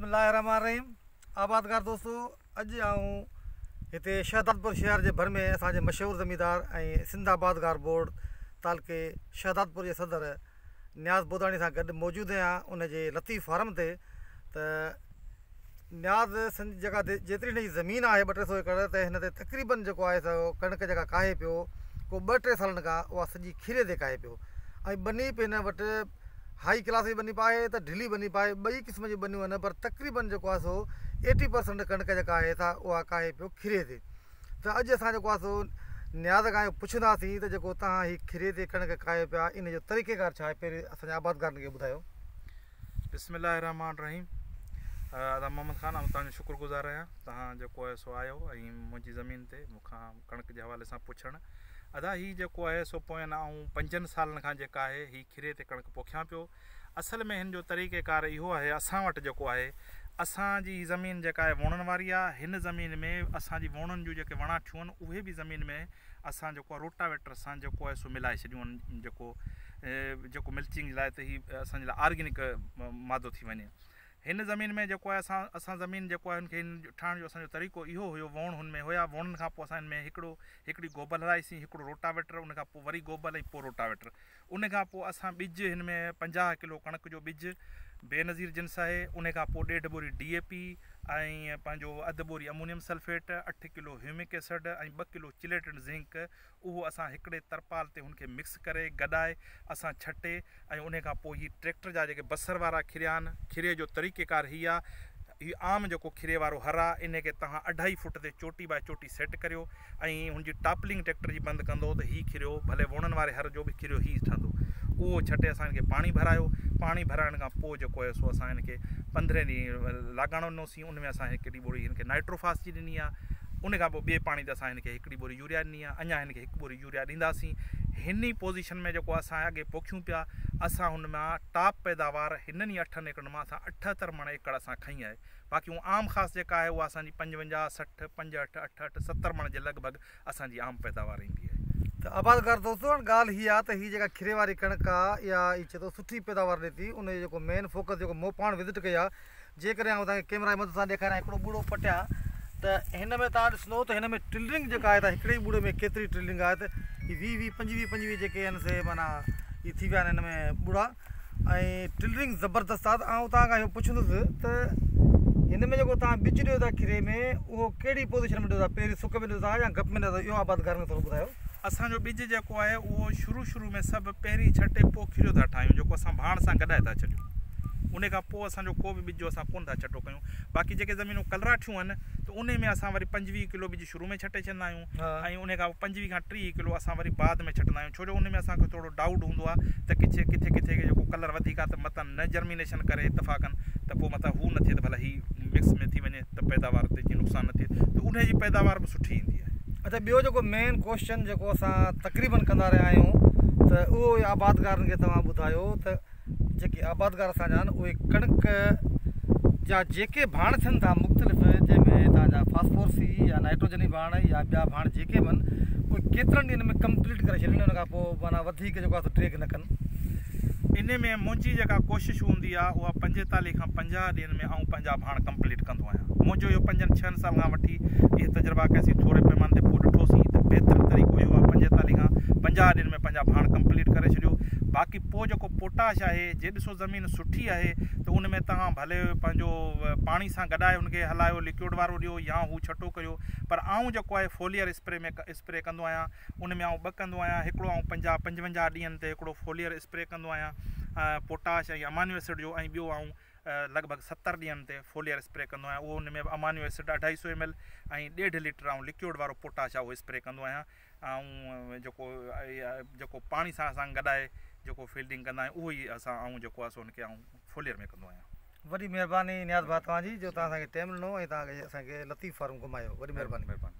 بسم الله الرحمٰن الرحيم آبادگار دوستو اڄ آئون هتي شهدادپور شهر جي ڀر ۾ اسان جي مشهور زميندار ۽ سنڌ آبادگار بورڊ تعلقي شهدادپور جي صدر نياز بوداڻي سان گڏ موجود آهيان ان جي لطيف فارم تي ته نياز سنڌ جيڪا جيتري هن جي زمين آهي ٻه ٽي سو ايڪڙ ته هن تي تقريبن جيڪو آهي سو ڪڻڪ جيڪا ڪاهي پيو ڪو ٻه ٽي سالن کان اها سڄي کيري تي ڪاهي پيو ۽ ٻني به هن وٽ هائي ڪلاس جي ٻني به آهي ته ڍلي ٻني به آهي ٻئي قسم جون ٻنيون آهن پر تقريبن جيڪو آهي سو ايٽي پرسنٽ ڪڻڪ جيڪا آهي سا اها ڪاهي پيو کري تي ته اڄ اسان جيڪو آهي سو نياز کان اهو پڇنداسين ته جيڪو توهان هي کري تي ڪڻڪ ڪاهيو پيا ان جو طريقيڪار ڇا آهي پهرين اسان جي آبادگارن کي ٻڌايو. بسم الله الرحمٰن الرحيم ادا محمد خان آئون توهان جو شڪر گذار آهيان توهان جيڪو آهي سو آيو ۽ منهنجي زمين تي مون کان ڪڻڪ جي حوالي سان پڇڻ ادا هي جيڪو آهي سو پوين آئون پنجن سالن کان جيڪا آهي هي کري تي ڪڻڪ پوکيان پيو اصل ۾ هن جو طريقه ڪار اهو آهي اسان وٽ جيڪو آهي اسان جي هي زمين جيڪا آهي ووڻن واري آهي هن زمين ۾ اسان جي ووڻن جون جيڪي وڻاٺيون آهن اهي به زمين ۾ اسان جيڪو آهي روٽاويٽر سان جيڪو آهي سو ملائي ڇڏيون آهن جيڪو جيڪو ملچنگ لاء ته هي اسان جي لاء آرگينڪ مادو ٿي وڃي هن زمين ۾ جيڪو آهي اسان اسان زمين جيڪو آهي ان کي ٺاهڻ جو اسان جو طريقو اهو هيو ووڻ هن ۾ هيا ووڻن کان پوء اسان هن ۾ هڪڙو هڪڙي گوبل هلائيسين هڪڙو روٽاويٽر ان کان پوء وري گوبل ۽ پوء روٽاويٽر ان کان پوء اسان ٻج هن ۾ 50 ڪلو ڪڻڪ جو ٻج بينظير جنس آهي ان کان پوء ڏيڍ ٻوري ڊي اي پي ۽ پنهنجو اڌ ٻوري ammonium sulphate 8 kilo humic acid ۽ 2 kilo chelated zinc اهو اسان هڪڙي ترپال تي هن کي مڪس ڪري گڏائي اسان ڇٽي ۽ انهي کان پوء هي ٽريڪٽر جا جيڪي بصر وارا کريا آهن کري جو طريقي ڪار هي آ هي عام جيڪو کري وارو هر آ انهي کي توهان اڍائي فوٽ تي چوٽي باء چوٽي سيٽ ڪريو ۽ هن جي ٽاپلنگ ٽريڪٽر جي بند ڪندو ته هي کريو ڀلي ووڻن واري هر جو به کريو هي ٺهندو اهو ڇٽي اسان هن کي پاڻي ڀرايو پاڻي ڀرائڻ کان پوء جيڪو آهي سو اسان هن کي پندرهين ڏينهن لاڳاڻو ڏنوسين ان ۾ اسان هڪڙي ٻوري هن کي نائٽروفاس جي ڏني آ ان کان پوء ٻئي پاڻي تي اسان هن کي هڪڙي ٻوري يوريا ڏني آ اڃا هن کي هڪ ٻوري يوريا ڏينداسين هن ئي پوزيشن ۾ جيڪو اسان اڳي پوکيون پيا اسان هن مان ٽاپ پيداوار هنن ئي اٺن ايڪڙن مان اسان 78 مڻ ايڪڙ اسان کنئي آهي باقي هون عام خاص جيڪا آهي اها اسان جي 55 60 65 8 70 مڻ جي لڳ ڀڳ اسان جي عام پيداوار ايندي آهي. ته آبادگار دوستو هاڻ ڳالهه هي آ ته هي جيڪا کري واري ڪڻڪ آ اها هي چئي ٿو سٺي پيداوار ڏي ٿي ان جو جيڪو مين فوڪس جيڪو مون پاڻ وزٽ ڪئي آ جيڪڏهن آئون توهان کي ڪيمرا جي مدد سان ڏيکاريان هڪڙو ٻوڙو پٽيان ته هن ۾ توهان ڏسندو ته هن ۾ ٽلرنگ جيڪا آهي ته هڪڙي ئي ٻوڙي ۾ ڪيتري ٽلرنگ آهي ته هي 20 20 25 25 جيڪي آهن سي معنيٰ هي ٿي ويا آهن هن ۾ ٻوڙا ۽ ٽلرنگ زبردست آهي ته آئون توهان کان اهو پڇندس ته هن ۾ جيڪو توهان ٻج ڏيو ٿا کري ۾ اهو ڪهڙي پوزيشن ۾ ڏيو ٿا پهرين سڪ ۾ ڏيو ٿا يا گپ ۾ ڏيو ٿا اهو آبادگارن کي ٿورو ٻڌايو. اسان جو ٻج جيڪو آهي اهو شروع شروع ۾ سڀ پهرين ڇٽي پوء کريو ٿا ٺاهيون جيڪو اسان ڀاڻ سان گڏائي ٿا ڇڏيون انهي کان پوء اسان جو ڪو به ٻج اسان ڪونه ٿا ڇٽو ڪيون باقي جيڪي زمينون ڪلراٺيون آهن ته انهي ۾ اسان وري 25 ڪلو ٻج شروع ۾ ڇٽي ڇڏندا آهيون ۽ انهي کان پوء 25 کان 30 ڪلو اسان وري بعد ۾ ڇٽندا آهيون ڇو جو انهي ۾ اسان کي ٿورو ڊائوٽ هوندو آهي ته ڪٿي ڪٿي ڪٿي جيڪو ڪلر وڌيڪ آهي ته متان نه جرمينيشن ڪري اتفاقن ته پوء متان هو نه ٿئي ته ڀلا هي مڪس ۾ ٿي وڃي ته پيداوار تي جيئن نقصان نه ٿئي ته انهي جي پيداوار به سٺي ايندي آهي. اچا ٻيو جيڪو مين ڪوئسچن جيڪو اسان تقريبن ڪندا رهيا آهيون ته اهو آبادگارن کي توهان ٻڌايو ته جيڪي آبادگار اسان جا آهن اهي ڪڻڪ جا جيڪي ڀاڻ ٿين ٿا مختلف جنهن ۾ توهان جا فاسفورسي يا نائٽروجني ڀاڻ يا ٻيا ڀاڻ جيڪي به آهن اهي ڪيترن ڏينهن ۾ ڪمپليٽ ڪري ڇڏين ان کان پوء معنيٰ وڌيڪ جيڪو آهي سو ڊريگ نه ڪن. انهي ۾ منهنجي جيڪا ڪوشش هوندي آهي اها 45 کان 50 ڏينهن ۾ آئون پنهنجا ڀاڻ ڪمپليٽ ڪندو آهيان. منهنجو اهو پنجن ڇهن سالن کان وٺي اهي تجربا ڪياسين ٿوري پيماني تي پوء ڏٺوسين ته بهتر طريقو اهو آهي 45 کان 50 ڏينهن ۾ پنهنجا ڀاڻ ڪمپليٽ ڪري ڇڏيو باقي پوء جيڪو پوٽاش آهي جي ڏسو زمين سٺي آهي ته ان ۾ توهان ڀلي پنهنجو پاڻي سان گڏائي ان کي هلايو لڪيوڊ وارو ڏيو يا هو ڇٽو ڪريو پر آئون جيڪو آهي فوليئر اسپري ۾ اسپري ڪندو آهيان ان ۾ آئون ٻه ڪندو آهيان هڪڙو آئون 50 55 ڏينهن تي هڪڙو فوليئر اسپري ڪندو آهيان پوٽاش ۽ امانيو ايسڊ جو ۽ ٻيو آئون لڳ ڀڳ 70 ڏينهن تي فوليئر اسپري ڪندو آهيان اهو ان ۾ به امانيو ايسڊ اڍائي سو ايم ايل ۽ ڏيڍ ليٽر آئون لڪيوڊ وارو پوٽاش آهي اهو اسپري ڪندو آهيان آئون جيڪو جيڪو پاڻي سان اسان گڏائي جيڪو فيلڊنگ ڪندا آهيون اهو ئي اسان آئون جيڪو آهي سو ان کي آئون فوليئر ۾ ڪندو آهيان. وڏي مهرباني نياز ڀاء توهان جي جو توهان اسان کي ٽيم ڏنو ۽ توهان اسان کي لطيف فارم گهمايو وڏي مهرباني. مهرباني.